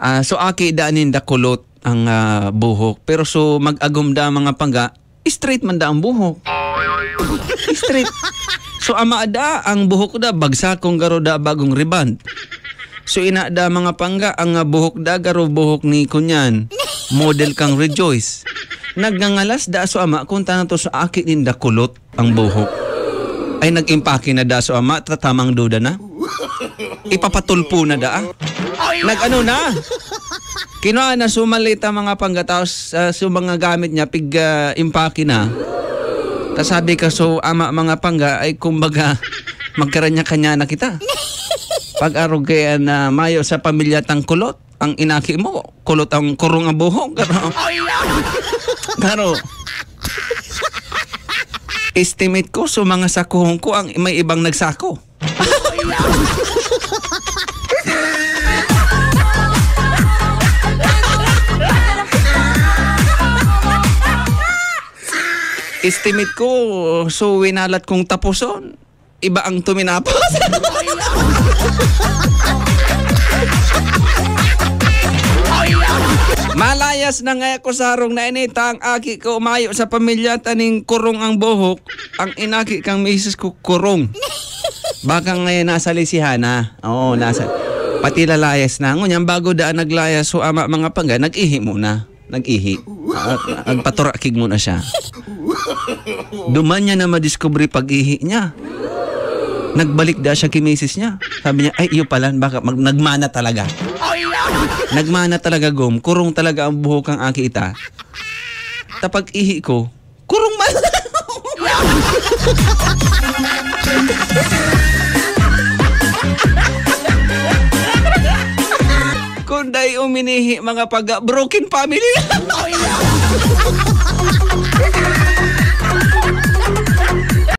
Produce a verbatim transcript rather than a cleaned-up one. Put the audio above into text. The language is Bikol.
Ah, so aki da ninda kulot ang, ah, buhok. Pero so mag-agom da mga pangga, straight man da ang buhok. Straight. So ama da, ang buhok da, bagsak kung garo da bagong rebond. So ina da mga pangga, ang, ah, buhok da, garo buhok ni kunyan. Model kang Rejoice. Nagngangalas da so ama kung tanto sa aki ninda kulot ang buhok. Ay, nag-impake na da so ama, tatamang duda na. Ipapatulpo na da, ah. Nag-ano na? Kinuha na sumalita mga pangga, tapos, ah, so mga gamit niya, pig, ah, impake na. Tas sabi ka, so, ama, mga pangga, ay kumbaga, magkaranya-kanya na kita. Pag-arog kaya na mayo sa pamilya tang kulot, ang inaki mo, kulot ang kurong ang buhok. Garo. Garo. Estimate ko, so mga sakuhon ko, ang may ibang nagsako. Estimate ko, so winalat kong tapuson, iba ang tuminapos. Malayas na nga ako sa harong na ini, ta ang aki ko umayo sa pamilya taning kurong ang buhok, ang inaki kang misis ko kurong. Baka ngayon nasa lisihana. Oo, nasa, pati lalayas na. Ngunyan, bago daan naglayas, so ama, mga pangga, nag-ihi muna. Nag-ihi. Ah, nagpaturakig muna siya. Duman niya na madiskubre pag-ihi niya. Nagbalik da siya kay misis niya. Sabi niya, "Ay, iyo pala, baka mag-, nagmana talaga." Nagmana talaga, Gom. Kurong talaga ang buhok ang aki ita. Tapag ihi ko, kurong man. Kung dai uminihi, mga pag-, broken family.